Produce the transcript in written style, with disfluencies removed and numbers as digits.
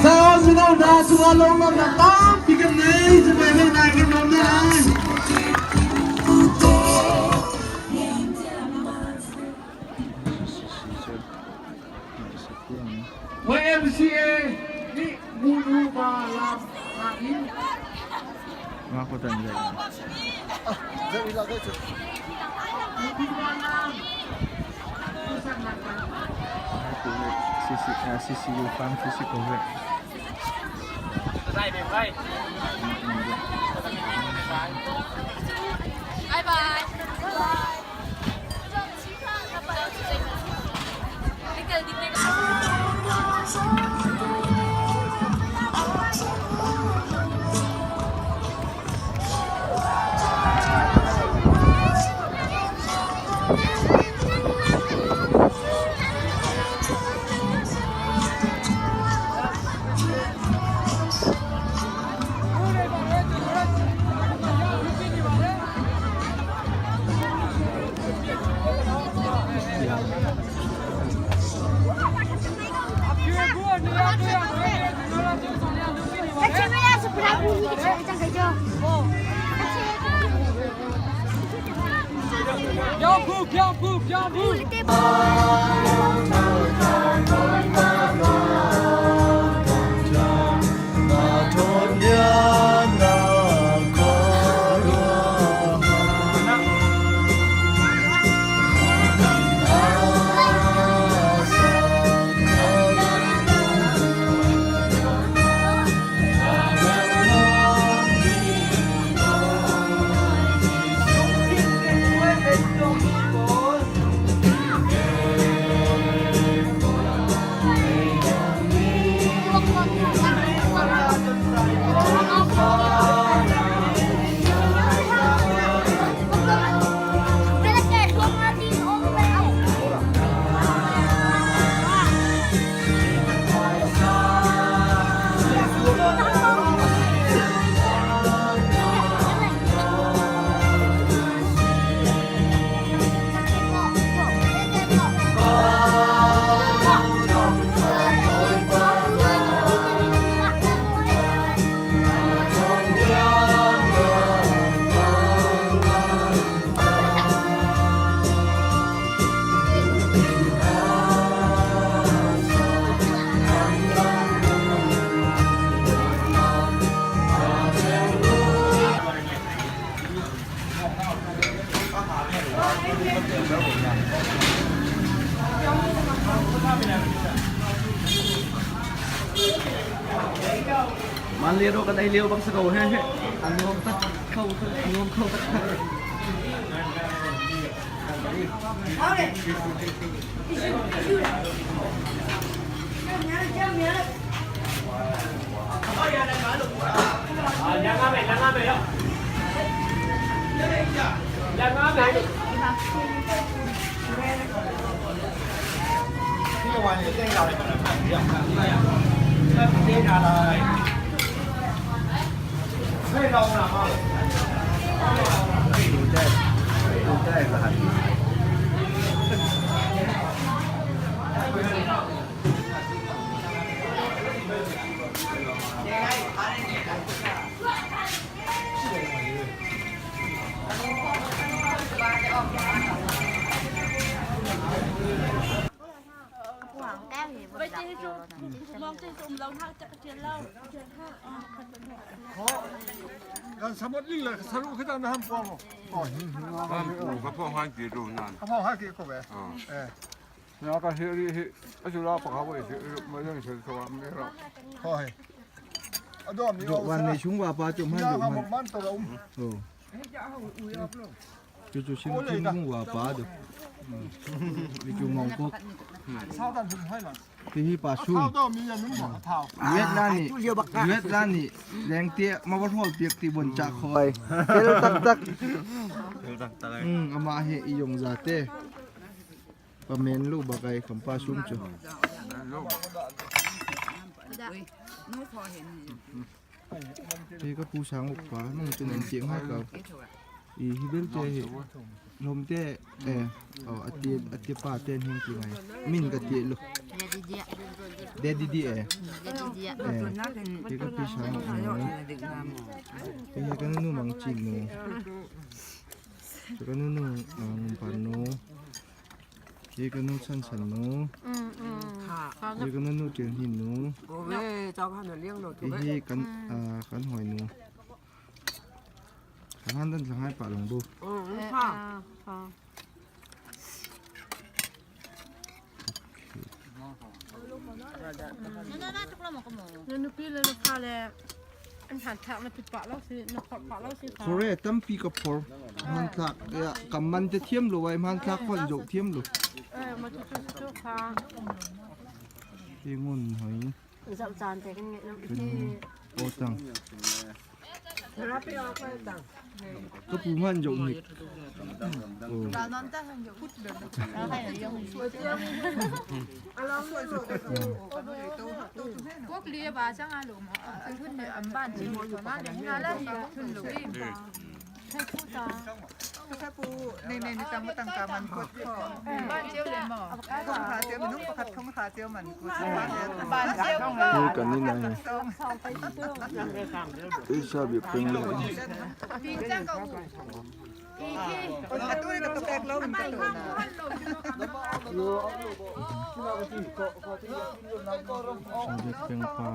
Sao mino hna cungah lunglawmhnak tampi kan ngei. Cubai nih nai kan lawm hna lai. YMCA nih munu ba lam ngak in CCU farm si ko ve. Bye bye. Man le ro kan ei lio bak si ko he he. An nuam tak kho an nuam kho tak tak. Kan samot ling le saru khi na ham po mo. Ka pho han ki ru nan. Ka pho han ki ko ve. Eh. Na ka hi ri hi a chu la pa ka bo hi ma yang se so me ra. Ho he. Ado mi Dok wan nei chung wa pa chu man Na du ka man. man to um. Oh. Chu chu sim kim kung wa pa du. Mi chu ngong kok. Sao dan hum hai la. Ti hi pa sum. Thao do mi ya nung mo thao. Viet la ni Viet la ni leng te ma wa hol piak ti bon cha khoi. Tel tak tak. Ama he i yong za te. Pa men lu bakai kham pa sum chu. Thì các pu sáng một quá nông cho nên tiếng hát cầu. I hi belte hi hlawm te e a ti pa te hing ti ngai min ka ti lu de di di e e ti ka pi sang ti ka nu mang chin nu ti ka nu nu mang par nu ti ka nu chan chan nu ti ka nu nu tian hin nu ti hi kan kan hoi nu han dan sangai pa long bu. Na nupi le na fale an hmanthlak na pit pah lo si na phorh pah lo si kha. Phore tampi ka phor hmanthlak ya kam man te thiam lo ai hmanthlak hon zo thiam lo. Eh ma chu chu chu kha. Ti ngun hoi. Zoh caan te kan ngeih lo ti. O tang. Ka pu man zo ni. Hi kan ni nai. Isa bi peng le. Sabi peng pa.